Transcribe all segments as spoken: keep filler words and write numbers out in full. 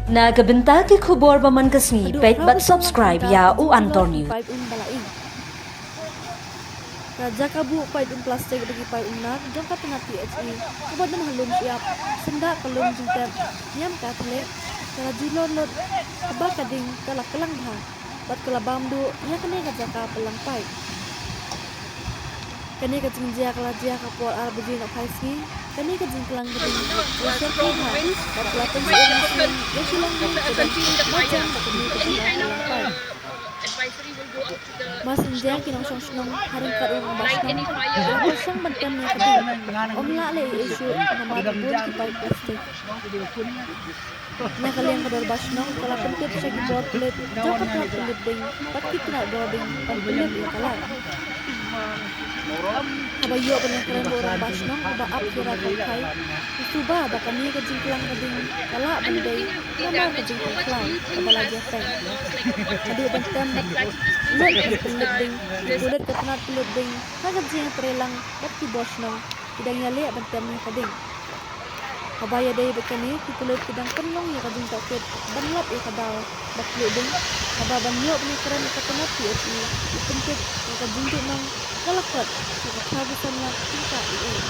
Na ka bynta ki khubor ba man ka sngi, peit bad subscribe ïa U Antor News. Ka jaka buh paip um plastik bad ki paip um nar jong ka tnat P H E kaba don ha Lum Shyiap, syndah ka lum jingtep niam Katholik, ka la ju lor lut kaba ka ding ka la kylleng bha bad ka la bam duh ïa kane ka jaka pynlang paip. Kane ka jingjia ka la jia ha ka por ar baje nohphai sngi. Kane ka jingkylleng ka ding ka la syrkhei bha bad ka la pynsyrkhei ïa ki longding ka ding ba jan bad kane ka jaka pynlang paip. Mar syn jia ki nongshong shnong ha ryngkat u rangbah shnong ki la pyrshang ban tem ïa ka ding, ym lah leh ei ei shuh namar bun ki paip plastik. Na ka liang ka dorbar shnong ka la pyntip sha ki bor pulit jong ka tnat pulit ding bad ki tnat bor ding ban pynlip ïa ka lad. Haba ïoh ban ïakren bad u rangbah shnong uba ap Kira Kongkhai, u suba ba kane ka jingkylleng ka ding ka lah ban dei namar ka jingpynkhlaw kaba la jia peng. Haduh ban tem bad lut ban pynlip ding, ki pulit ka tnat pulit ding ha ka jingïatreilang bad ki bor shnong ki dang ïaleh ban tem ïa ka ding. Haba ïadei bad kane, ki pulit ki dang pynlong ïa ka jingtohkit ban lap ïa ka daw ba khleh ding. Haba ban ïoh ban ïakren ïa ka tnat P H E, ki pyntip ïa ka jingduhnong ka la kot sha ka phra phew san lak tyngka ei ei.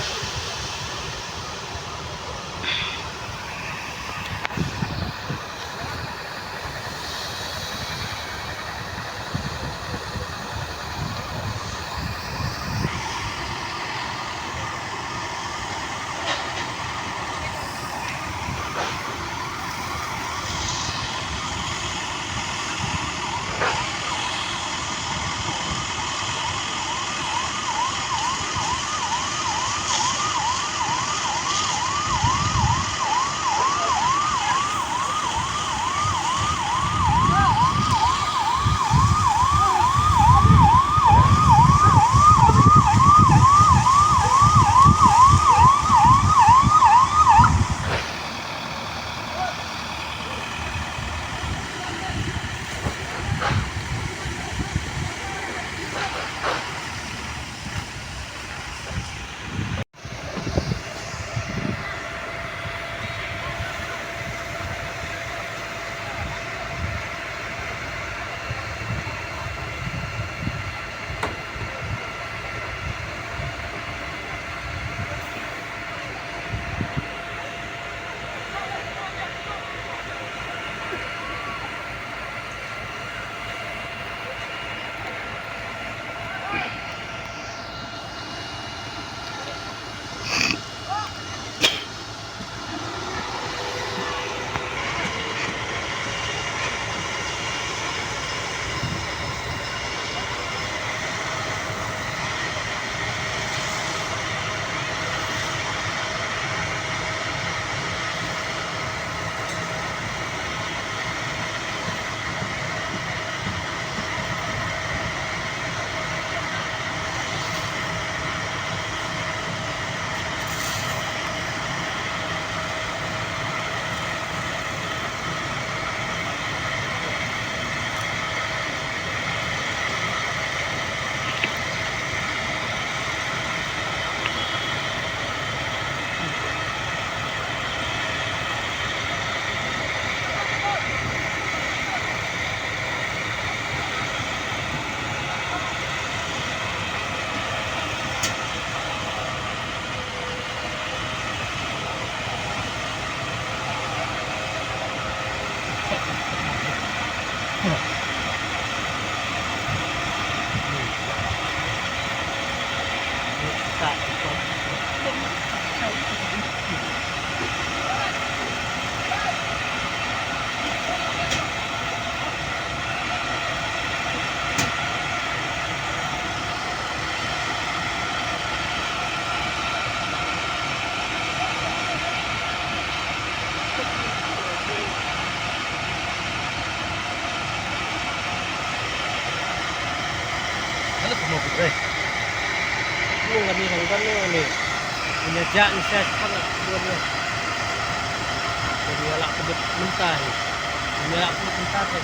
Hello, semua putri. Lu kami orang kan lu ni. Punya jak ni saya cepat nak dua belas. Punya lak sebut mentah ni. Punya lak sebut mentah saya.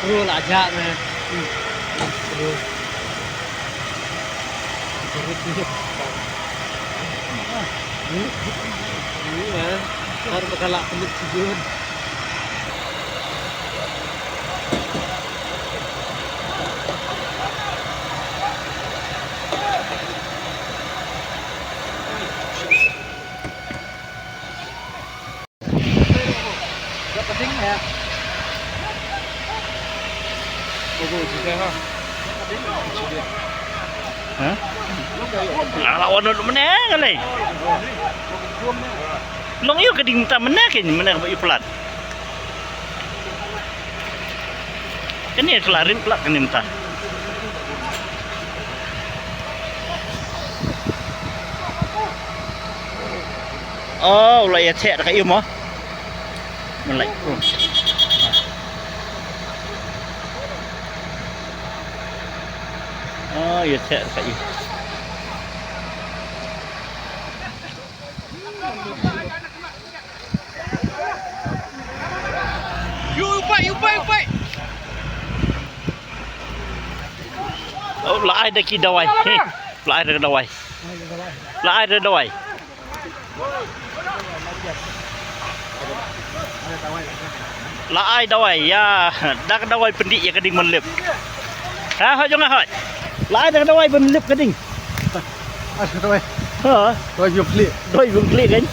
Bro, la jak me. Bro. Bro, bro. Ni man. Har bakala pelik sujud. Ha? La la wan lut mane ngalai. Long ïu ka ding ta mane ke mane ba ïu plat. Kane ka la rit plat kane mynta. Oh, u la ïa theh da ka ïum mo. Mynlait. Oh. Oh, ïa theh da ka ïum. Yu, yu pai, yu pai, yu pai. Oh, la ai da ki dawai. He, la ai da dawai. La ai da dawai. La ai dawai, ïa, da ka dawai pyndih ïa ka ding ban lip. Ha, ha, jong nga ha. La ai da ka dawai ban lip ka ding. Ah, dawai. Ha. Dawai biang khlieh. Dawai biang khlieh kan.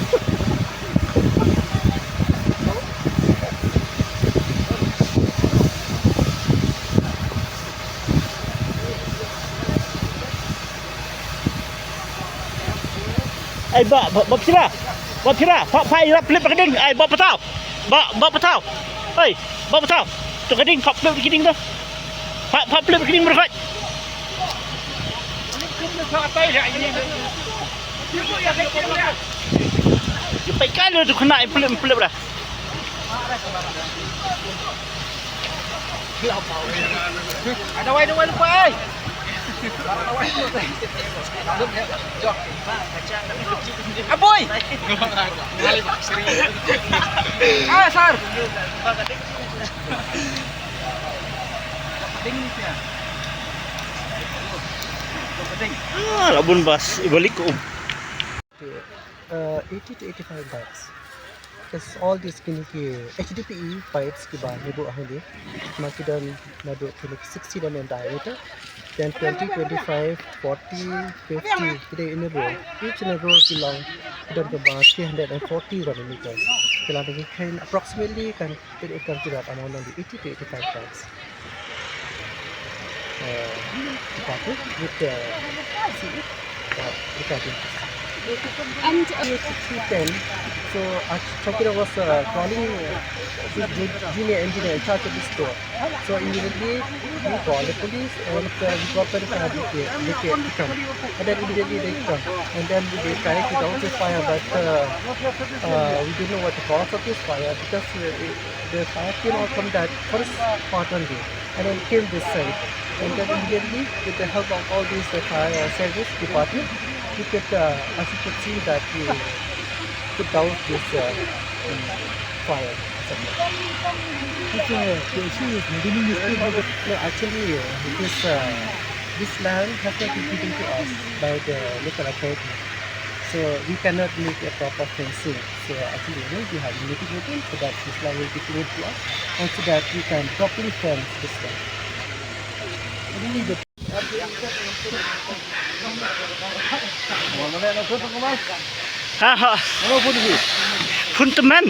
Ai ba, ba, ba pira. Ba pira. Pha, pha ïa lip ka ding. Ai ba patau. Ba, ba patau. Ai, ba patau. To ka ding, pha lip ka ding to. Pha, pha lip ka ding berkat. Ïa pai ka lu tu kena pha lip, pha lip dah. Ada wai, ada wai lupa ai. Aboy. Ah, sar. Ah, la bun bas, i balik ko. Uh, eighty to eighty-five bucks. Because all these kine ki H D P E pipes kiba ngi buh hangne, ma ki don naduh kine ki sixty mm in diameter, then twenty, twenty-five, forty, fifty, ki dei in a row. Each in a row ki long, ki don kaba three hundred and forty runners meters. Ki long, ki khein approximately kan, it, it comes to that amount only, eighty to eighty-five bucks. Uh, departed with, uh, uh, departed. And, uh, two ten. So, uh, Chowkidar was, uh, calling, uh, the ju-, junior engineer in charge of the store. So, immediately we called the police and, uh, we got the, uh, the, the, the, and then immediately they come. And then they tried to douse the fire, but, uh, uh, we didn't know what the cause of this fire because, uh, it, the fire came out from that first part only. And then came this side. And then immediately, with the help of all these, uh, fire service department, we could, uh, as you could see that we could douse this, uh, um, fire. It's, uh, the issue is maintaining this thing. No, actually, uh, this, uh, this land has not been given to us by the local authority. So we cannot make a proper fencing. So actually, you know, we have mitigated so that this land will be cleared to us and so that we can properly fence this land. Only the Ha ha. Phun tymmen.